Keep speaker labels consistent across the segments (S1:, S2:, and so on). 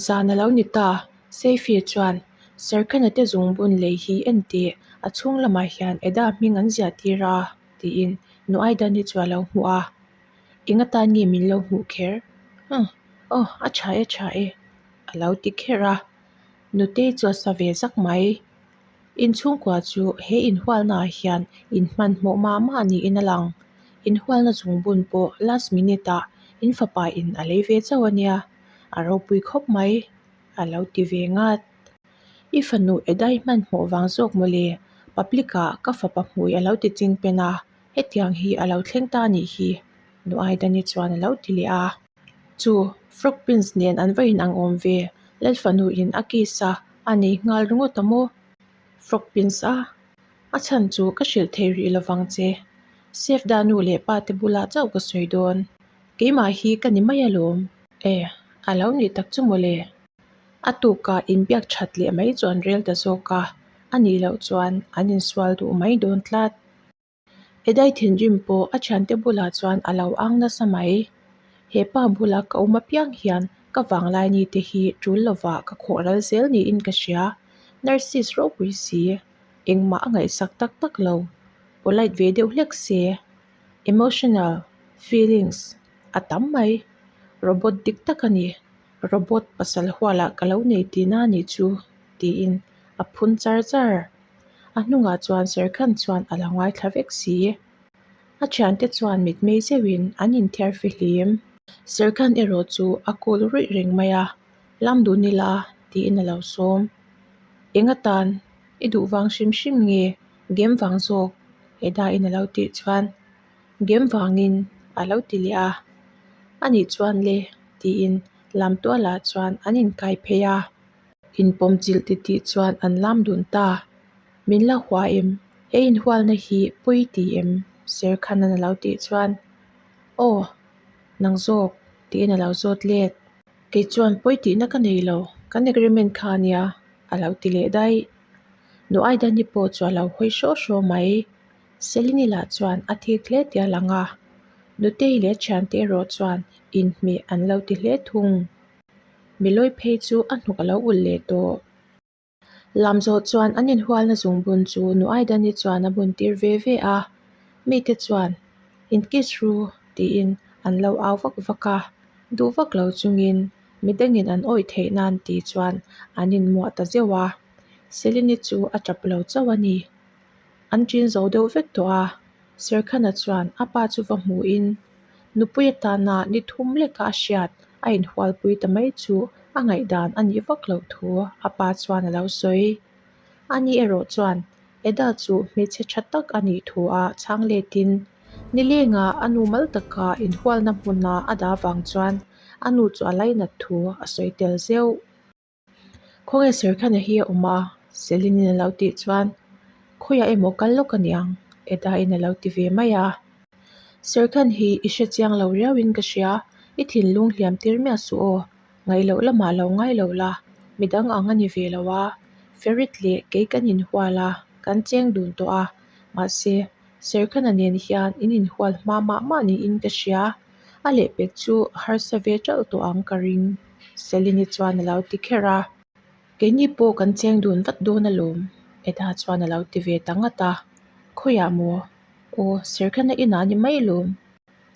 S1: Zan a lo ni ta, Seifi chuan Serkhana te zungbun lei hi en teh, a chhung lamah hian Eda hming an ziah tir a, tiin Nuaidani chu a lo hmuh a. Eng atan nge min lo hmuh kher? Huh, aw, a tha e, tha e, a lo ti kher a. Nutei chu a sa ve zak mai. Inchhungkua chu he inhualnaah hian inhmanhmawh mah mah niin a lang. Inhualna zungbun pawh last minute ah in fapa in a lei ve chauh a nia, a ropui khawp mai, a lo ti ve ngat. I fanu Edai hmanhmawh vang zawk mawle, public ah ka fapa hmui a lo ti ching pen a, hetiang hi a lo thleng ta anih hi, Nu Aidani chuan a lo ti leh a. Chu Frog Prince nen an va inang awm ve, Lalfanu in a kiss a, a nei nghal ringawt a maw? Frog Prince a, a chhan chu ka hrilh thei rih lovang che. Sefda nu leh pa te bulah chauh ka sawi dawn. Keimah hi ka ni mai alawm. E, a lo nih tak chu mawle. A tukah inbiak that leh mai chu an rel ta zawk a, a nih loh chuan an insual duh mai dawn tlat. Edai thinrim pawh a thiante bulah chuan a lo ang nasa mai. He pa bula ka awm apiang hian ka vanglai ni te hi tul lovah ka khawh ral zel niin ka hria. Nurses ropui si, engmah a ngaihsak tak tak lo. Polite ve deuh hlek se. Emotional, feelings, a tam mai. Robot dik tak a ni. Robot pasal hualah ka lo nei tihna a nih chu tiin a phun char char. A hnungah chuan Serkhan chuan a lo ngaithla vek si. A thiante chuan mitmei zeuhin an inthiar fihlim. Serkhan erawh chu a kul ruih reng mai a, Lam dun ila tiin a lo sawm. Eng atan i duh vang hrim hrim nge game vang zawk Eda-in a lo tih chuan game vangin a lo ti leh a. Anih chuan le tiin lam tualah chuan an inkai phei a. Inpawm chilh titih chuan an lam dun ta. Min la hua em? He inhualna hi pawi ti em? Serkhanan a lo tih chuan, Aw, nang zawk, tiin a lo zawt let. Kei chuan pawi tihna ka nei lo, kan agreement kha a nia, a lo ti leh daih. Nu Aidani pawh chu a lo hawi hraw hraw mai. Selini lah chuan a thik hle tih a lang a, Nutei leh thiante erawh chuan inhmeh an lo ti hle thung. Milawi phei chu a hnuk a lo ulh leh tawh. Lam zawh chuan an inhualna zungbun chu Nu Aidani chuan a bun tir ve ve a, mite chuan In kiss ru tiin an lo au vak vak a, duh vak lo chungin midangin an awih theih nan ti chuan an inmuah ta zeuh a, Selini chu a tap lo chauh a ni. An ṭin zo deuh vek tawh a, Serkhana chuan a pa chu va hmuhin nupui atana ni thum leka a hriat a inhualpui ta mai chu a ngaihdan a nih vak loh thu a pa chuan a lo sawi. Ani erawh chuan Eda chu hmeichhe tha tak a nih thu a chhang letin nilenga a nu mal taka inhualna hmuna a dah vang chuan a nu chu a lainat thu a sawi tel zeuh. Khawnge Serkhana hi a awm a? Selinin a lo tih chuan Khawiah emaw kal lawk a niang Eda-in a lo ti ve mai a. Serkhan hi i hre chiang lo riauin ka hria, i thinlung hliam tir miah suh aw, ngaih loh lamah lo ngai lo la, midang ang a ni ve lo a, Ferit leh kei kan inhual a, kan cheng dun tawh a, mahse Serkhana nen hian in inhual hma mah mah niin ka hria. A lehpek chu a harsa ve ṭalh tawh ang ka ring, Selini chuan a lo ti kher a. Keini pawh kan cheng dun vat dawn alawm, Eda chuan a lo ti ve ta ngat a. Khawiah maw? Aw, Serkhana inah ni mai alawm.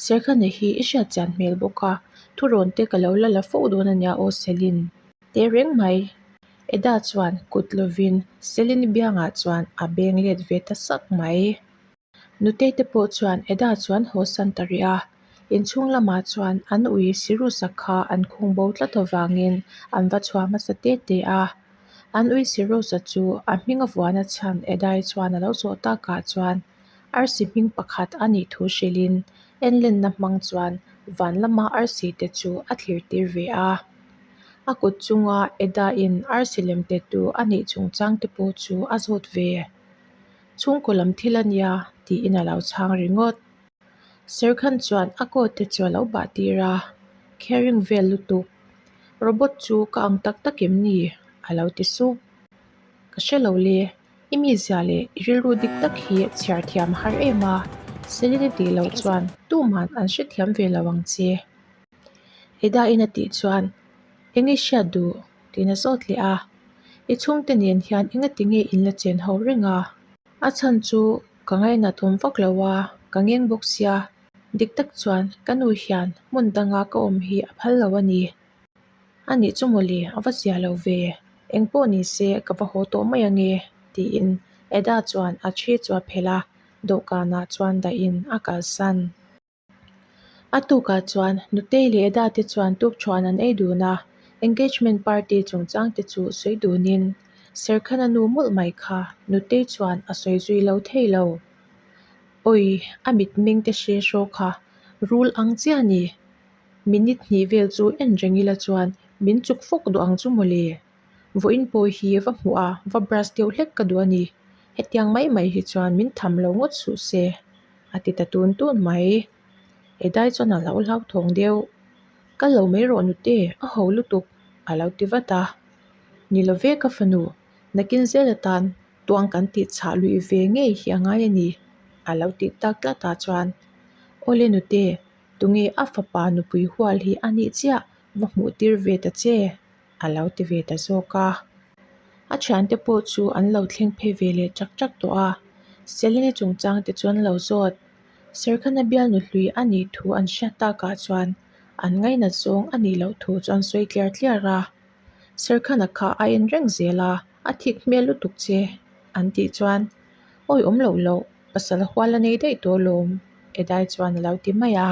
S1: Serkhana hi i hriat chian hmel bawk a, thurawn te ka lo la la fo dawn a nia aw Selin. Teh reng mai. Eda chuan kut lovin Selini biangah chuan a beng let ve ta sak mai. Nutei te pawh chuan Eda chuan haw san ta rih a, inchhung lamah chuan an ui Sirusa kha an khung bo tlat avangin an va chhuah hmasa te te a. An ui Sirusa chu a hming a vuahna chhan Edai chuan a lo zawh takah chuan arsi hming pakhat a nih thu hrilhin enlenna hmang chuan van lama arsi te chu a thlir tir ve a. A kut chunga Eda-in arsi lem tetu a nih chungchang te pawh chu a zawt ve. Chhungkaw lam thil a nia tiin a lo chhang ringawt. Serkhan chuan a coat te chu a lo bah tir a, caring vel lutuk. Robot chu ka ang tak tak em ni? a lo ti sup. Ka hre lo le, i mizia leh i rilru dik tak hi chhiar thiam har em a, Celine tih loh chuan tuman an hrethiam ve lo ang che. Eda-in a tih chuan. Eng i hriat duh? tiin a zawt leh a. I chhungte nen hian engati nge in la chen ho reng a? A chhan chu ka ngainat awm vak lo a, ka ngeng bawk sia. Dik tak chuan ka nu hian hmun danga ka awm hi a phal lo a ni. A nih chu mawle, a va zia lo ve. Eng pawh ni se ka va haw tawh mai ange, tiin Eda chuan a thi chu a phelh a, dawhkanah chuan dahin a kalsan. A tukah chuan Nutei leh Eda te chuan tukṭhuan an ei dun a, engagement party chungchang te chu sawi dunin Serkhana nu mawlh mai kha Nutei chuan a sawi zui lo thei lo. Awi, a mitmeng te hre hraw kha rul ang chiah a ni. Minute hnih vel chu en reng ila chuan min chuk fawk duh ang chu mawle. Vawiin pawh hi va hmuh a, va brush deuh hlek ka duh a ni. Hetiang mai mai hi chuan min tham lo ngawt suh se, a ti ta tun tun mai. Edai chuan a lo hlauthawng deuh. Kal lo mai rawh nute, a ho lutuk, a lo ti vat a. Ni lo ve ka fanu, nakin zel atan tuang kan tih chhah luih ve ngei hi a ngai a ni, a lo tih tak tlat ah chuan, Awle nute, tunge a fapa nupui hual hi a nih chiah va hmuh tir ve ta che? a lo ti ve ta zawk a. A thiante pawh chu an lo thleng phei ve leh chak chak tawh a, Selene chungchang te chu an lo zawt. Serkhana bialnu hlui a nih thu an hriat takah chuan an ngainat zawng a nih loh thu chu an sawi tliar tliar a. Serkhana kha a en reng zel a, a thik hmel lutuk che an tih chuan Awi awm loh loh, pasal hual a nei daih tawh alawm Edai chuan a lo ti mai a.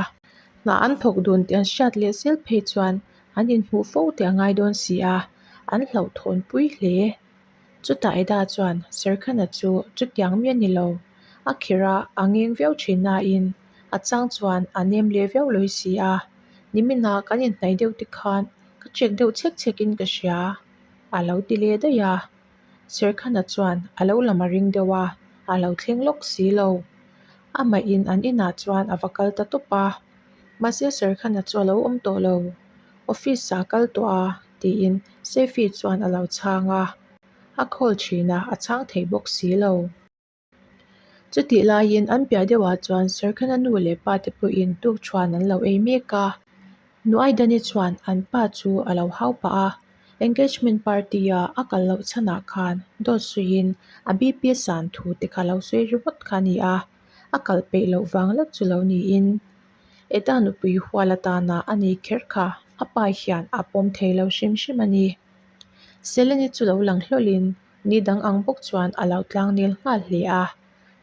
S1: Hna an thawk dun tih an hriat leh zel phei chuan an inhmuh fo teh a ngai dawn si a, an hlauhthawn pui hle. Chutah Eda chuan Serkhana chu chutiang mi a ni lo, a khirh a, a ngeng viau thin nain a chang chuan a nem leh viau lawi si a, niminah kan inhnaih deuh te khan ka check deuh chhek chhekin ka hria, a lo ti leh daih a. Serkhana chuan a lo lam a ring deuh a, a lo thleng lawk si lo. Amahin an inah chuan a va kal ta tawp a. Mahse Serkhana chu a lo awm tawh lo. Office ah a kal tawh a tiin Seifi chuan a lo chhang a. A call thin a, a chhang thei bawk si lo. Chutih laiin an piah deuhah chuan Serkhana nu leh pa te pawhin tukṭhuan an lo ei mek a. Nuaidani chuan an pa chu a lo hau pah a, engagement party a a kal loh chhanah khan dawt suiin a BP san thu te kha lo sawi ringawt kha a ni a. A kal peih loh vang lek chu lo niin Eda nupui hual atana a nei kher kha a pa hian a pawm thei lo hrim hrim a ni. Selene chu lo lang hlawlhin ni dang ang bawk chuan a lo tlang nel nghal hle a,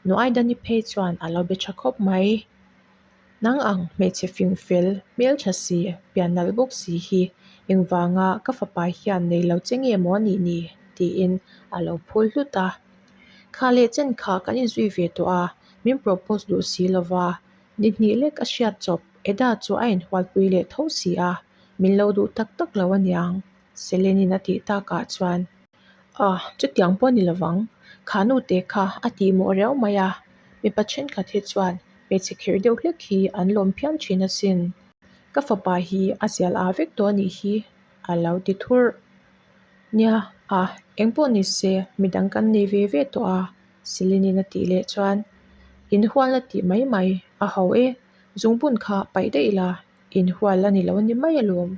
S1: Nuaidani phei chuan a lo be tha khawp mai. Nang ang hmeichhe fing fel, hmeltha si, pian nalh bawk si hi engvanga ka fapa hian nei lo che nge maw a nih ni? tiin a lo phul hlut a. Kha leh chen kha kan inzui ve tawh a, min propose duh si lova, ni hnih lek a hriat chawp Eda chu a inhualpui leh tho si a, min lo duh tak tak lo aniang, Selenin a tih takah chuan. Ah, chutiang pawh a ni lovang, kha nute kha a tihmawh riau mai a, mipa thenkhat hi chuan hmeichhe khirh deuh hlek hi an lawm phian thin asin. Ka fapa hi a zial aa vek tawh a nih hi, a lo ti thurh. Nia, a, engpawh ni se midang kan nei ve ve tawh a, Selene-in a tih leh chuan, Inhualna tih mai mai, a ho e, zungbun kha paih daih la, inhual a ni lo a ni mai alawm,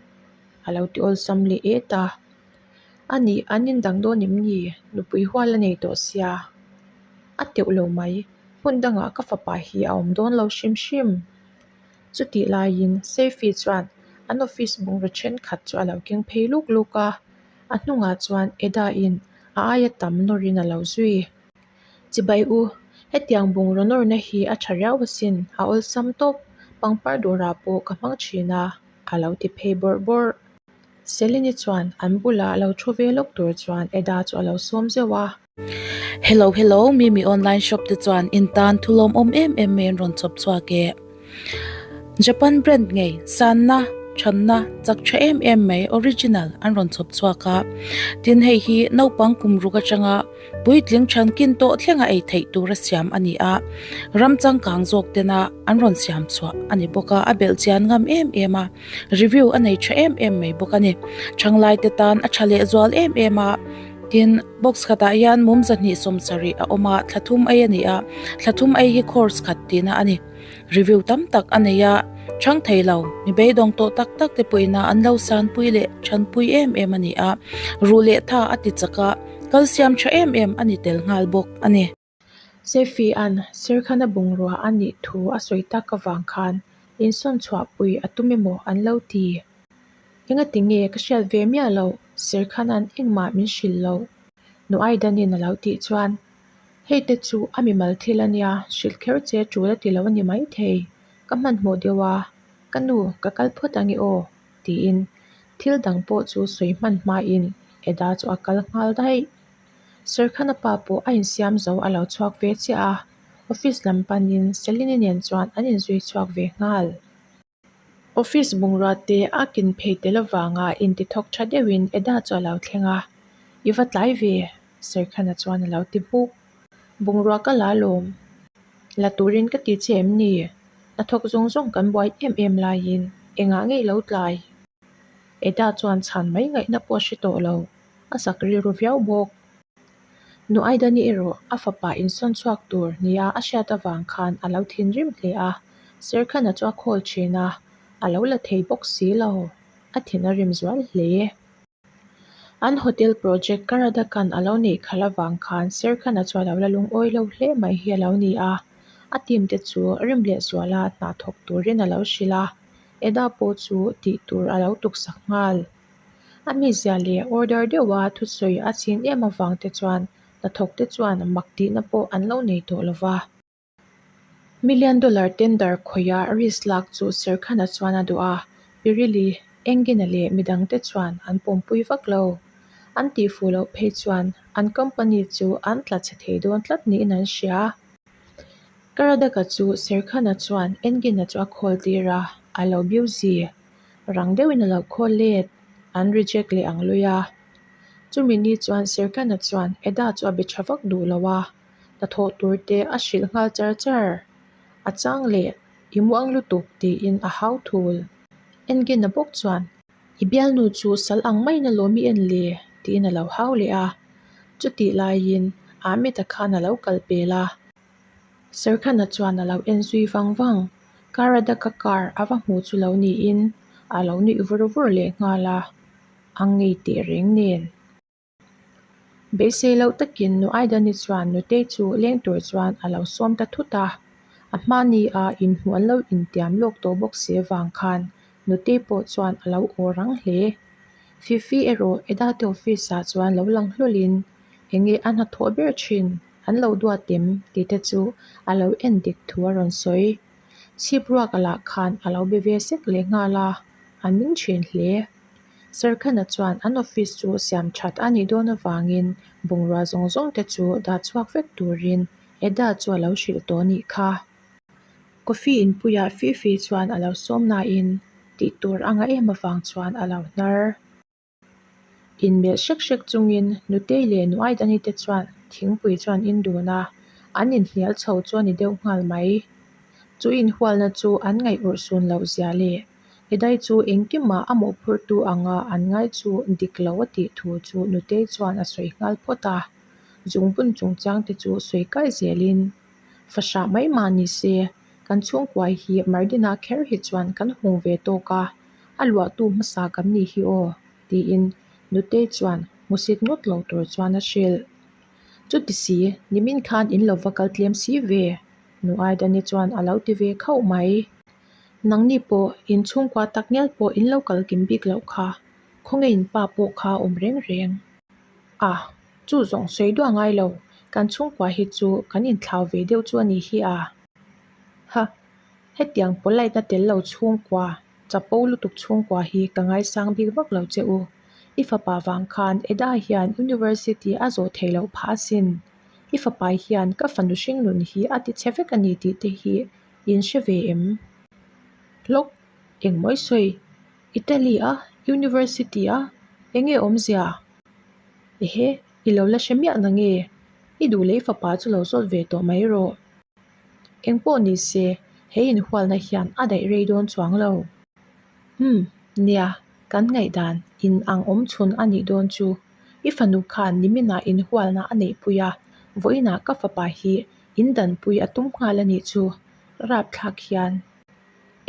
S1: a lo ti awlsam leh et a. A nih, an indang dawn em ni? Nupui hual a nei tawh sia. A teuh lo mai, hmun dangah ka fapa hi a awm dawn lo hrim hrim. Chutih laiin Seifi chuan an office bungraw thenkhat chu a lo keng phei luk luk a, a hnungah chuan Eda-in a aia tam nawrin a lo zui. Chibai u, hetiang bungraw nawrna hi a tha riau asin, a awlsam tawp, pangpar dawrah pawh ka hmang thin a, a lo ti phei bawrh bawrh. Selene chuan an bulah lo thu ve lawk tur chuan Eda chu a lo sawm zeuh a.
S2: Hello hello Mimi online shop te chuan in tan thu lawmawm em em mai an rawn chawp chhuak e. Japan brand ngei sanna thanna chak tha em em mai original an rawn chawp chhuak a. Tin hei hi naupang kum ruk atanga puitling than kin tawh thlenga ei theih tura siam a ni a. Ram changkang zawk tena an rawn siam chhuah a ni bawk a, a belh chian ngam em em a. Review a nei tha em em mai bawk a ni. Thanglai te tan a tha lehzual em em a. Tin, box khatah hian mum 270 a awm a, thla thum ei a ni a, thla thum ei hi course khat tihna a ni. Review tam tak a nei a, chhang thei lo, mi beidawng tawh tak tak te pawhin a an lo sanpui leh chhanpui em em a ni a, ruh leh tha a ti chak a, kalsiam tha em em a ni tel nghal bawk a ni.
S1: Seifi-a'n Serkhana bungrua a nih thu a sawi tak avang khan insawn chhuahpui a tum emaw an lo ti. Engati nge ka hriat ve miah loh, Serkhana'n engmah min hrilh loh? Nuaidanin a lo tih chuan, Hei te chu a mimal thil a nia, hrilh kher che tul a ti lo a ni maithei, ka hmanhmawh deuh a, ka nu ka kal phawt ange aw, tiin thil dang pawh chu sawi hman hmain Eda chu a kal nghal daih. Serkhana pa pawh a insiam zo a lo chhuak ve chiah a, office lam panin Selini nen chuan an inzui chhuak ve nghal. Office bungrua te a kin phei tel avanga intithawk tha deuhin Eda chu a lo thleng a, I va tlai ve, Serkhana chuan a lo ti hmuk. Bungrua ka la lawm. La turin ka ti che em ni? Hnathawk zawng zawng kan buai em em laiin engah ngei lo tlai? Eda chuan chhan mai ngaihna pawh a hre tawh lo. A sak rilru viau bawk. Nu Aidani erawh a fapa insawn chhuak tur nia a hriat avang khan a lo thinrim hle a, Serkhana chu a call thin a, a lo la thei bawk si lo. A thin a rim zual hle. An hotel project Karadakan a lo neih khalh avang khan Serkhana chu a lo la lungawi lo hle mai hi a lo ni a, a team te chu rim leh zuala hna thawk turin a lo hrilh a, Eda pawh chu tih tur a lo tuksak nghal. A mizia leh order deuha thusawi a chin em avang te chuan hnathawk te chuan mak tihna pawh an lo nei tawh lo va. Million dollar tender khawih a risk lak chu Serkhana chuan a duh a, Pirili, Engina leh midang te chuan an pawmpui vak lo. An tihfuh loh phei chuan an company chu an tla chhe thei dawn tlat niin an hria. Karadaka chu Serkhana chuan Engina chu a call tir a, a lo busy. Rang deuhin a lo khawl let, an reject leh ang lui a. Chumi ni chuan Serkana chuan Eda chu a be tha vak duh lo a, hnathawh tur te a hrilh nghal char char. A chang leh, I muang lutuk tiin a hau thul. Engina bawk chuan, I bialnu chu sal ang maiin a lawm i en le tiin a lo hau leh a. Chutih laiin Ahmed-a khan a lo kal pel a. Serkhana chuan a lo en zui vang vang. Karadaka car a va hmu chu lo niin a lo nuih vur vur leh nghal a, a ngei teh reng nen. Beisei loh takin Nu Aidani chuan Nutei chu leng tur chuan a lo sawm ta thut a, a hmani a inhmuh an lo intiam lawk tawh bawk si avang khan Nutei pawh chuan a lo aw rang hle. Fifi erawh Eda te office ah chuan lo lang hlawlhin enge a hnathawh ber thin? An lo duat em? tih te chu a lo en dik thu a rawn sawi. Chhip ruak a lah khan a lo be ve sek leh nghal a, a ning thin hle. Serkhana chuan an office chu siam that a nih dawn avangin bungrua zawng zawng te chu dah chhuak vek turin Eda chu a lo hrilh tawh a nih kha. Coffee inpuiah Fifi chuan a lo sawm nain tih tur a ngah em avang chuan a lo hnar. Inmelh hrek hrek chungin Nutei leh Nuaidani te chuan thingpui chuan in dun a, an inhnial chho chu a ni deuh nghal mai. Chu inhualna chu an ngaih urhsun loh zia leh Edai chu engkimah a mawhphurtu anga an ngai chu dik lo a tih thu chu Nutei chuan a sawi nghal phawt a, zungbun chungchang te chu sawi kai zelin fahrah mai mah ni se, kan chhungkua hi Mardina kher hi chuan kan hung ve tawk a. A luahtu hmasa kan nih hi aw, tiin Nutei chuan hmusit ngawt lo tur chuan a hrilh. Chuti si, nimin khan in lo va kal tlem si ve, Nu Aidani chuan a lo ti ve khauh mai. Nangni pawh in chhungkua tak ngial pawh in lo kal kim bik loh kha, khawnge in pa pawh kha awm reng reng. A, chu zawng sawi duah ngai lo, kan chhungkua hi chu kan inthlau ve deuh chu a nih hi a. Ha, Hetiang polite na tel lo chhungkua, chapo lutuk chhungkua hi ka ngaisang bik vak lo che u. I fapa vang khan Eda hian university a zawh theih loh phah asin. I fapa hian ka fanu hringnun hi a ti chhe vek a ni tih te hi in hre ve em? Hlawk, engmaw i sawi? Italy a? University a? Enge awmzia? Ehe, i lo la hre miah na nge? I duh leh i fapa chu lo zawt ve tawh mai rawh. Eng pawh ni se, he inhualna hian a daih rei dawn chuang lo. Umm, nia, kan ngaihdan in ang awm chhun a nih dawn chu. I fanu khan niminah inhualna a neihpui a, vawiinah ka fapa hi in danpui a tum nghal a nih chu, rapthlak hian.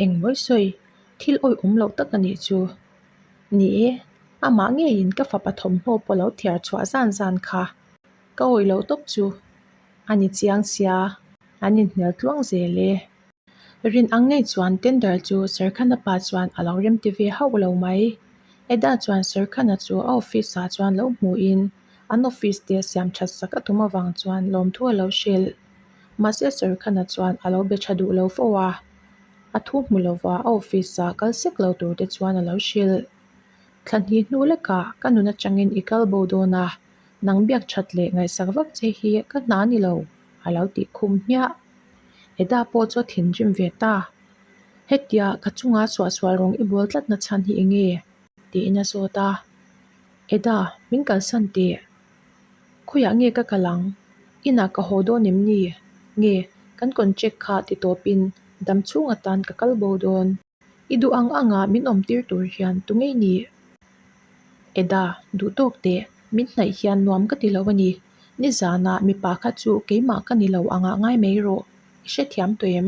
S1: Engmawi sawi, thil awihawm loh tak a nih chu. Ni e, amah ngeiin ka fapa thawmhnaw pawh lo thiar chhuah zan zan kha ka awih loh tawp chu a ni chiang sia, an inhnial tluang zel e. Rin ang ngei chuan tender chu Serkhana pa chuan a lo remti ve hauh lo mai. Eda chuan Serkhana chu a office ah chuan lo hmuhin an office te siam that sak a tum avang chuan lawmthu a lo hrilh. Mahse Serkhana chuan a lo be tha duh lo fo a, a thu hmu lova a office ah kal sek lo tur te chuan a lo hrilh. Thla hnih hnu lekah ka nun atangin i kal bo dawn a, nang biak that leh ngaihsak vak che hi ka hna ni lo a lo tih khum hmiah. Eda pawh chu a thinrim ve ta. Hetia ka chunga suahsual rawng i bawl tlatna chhan hi eng nge? tiin a zawt a. Eda, min kalsan teh. Khawiah nge ka kal ang? Inah ka haw dawn em ni? Nge, kan contract kha ti tawpin dam chhung atan ka kal bo dawn. I duh ang anga min awm tir tur hian tu ngei ni? Eda, duh tawk teh, min hnaih hian nuam ka ti lo a ni. Nizanah mipa kha chu keimah ka ni lo angah ngai mai rawh, i hrethiam tawh em?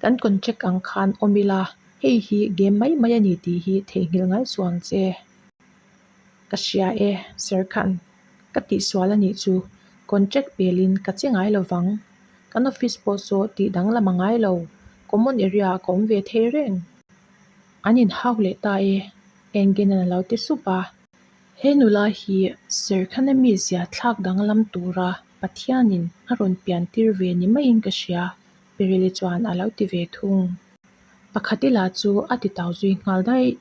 S1: Kan contract ang khan awm ila, hei hi game mai mai a ni tih hi theihnghilh ngai suh ang che. Ka hria e, Sir Khan. Ka tihsual a nih chu, contract pelin ka che ngai lo vang. Kan office pawh saw tih danglam a ngai lo, common area ah ka awm ve thei reng. An inhau leh ta e, Engenan a lo ti sup a. He nula hi Serkhana mizia thlak danglam tura Pathianin a rawn pian tir ve ni maiin ka hria, Pirili chuan a lo ti ve thung. Pakhat ila chu a ti tau zui nghal daih.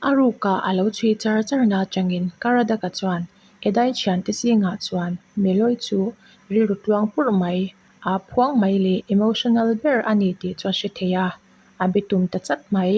S1: A rukah a lo chhui char char na atangin Karadaka chuan Edai thiante zingah chuan Meloi chu rilru tluang purh mai, aa phuang mai leh emotional ber a ni tih chu a hre thei a, a be tum ta chat mai.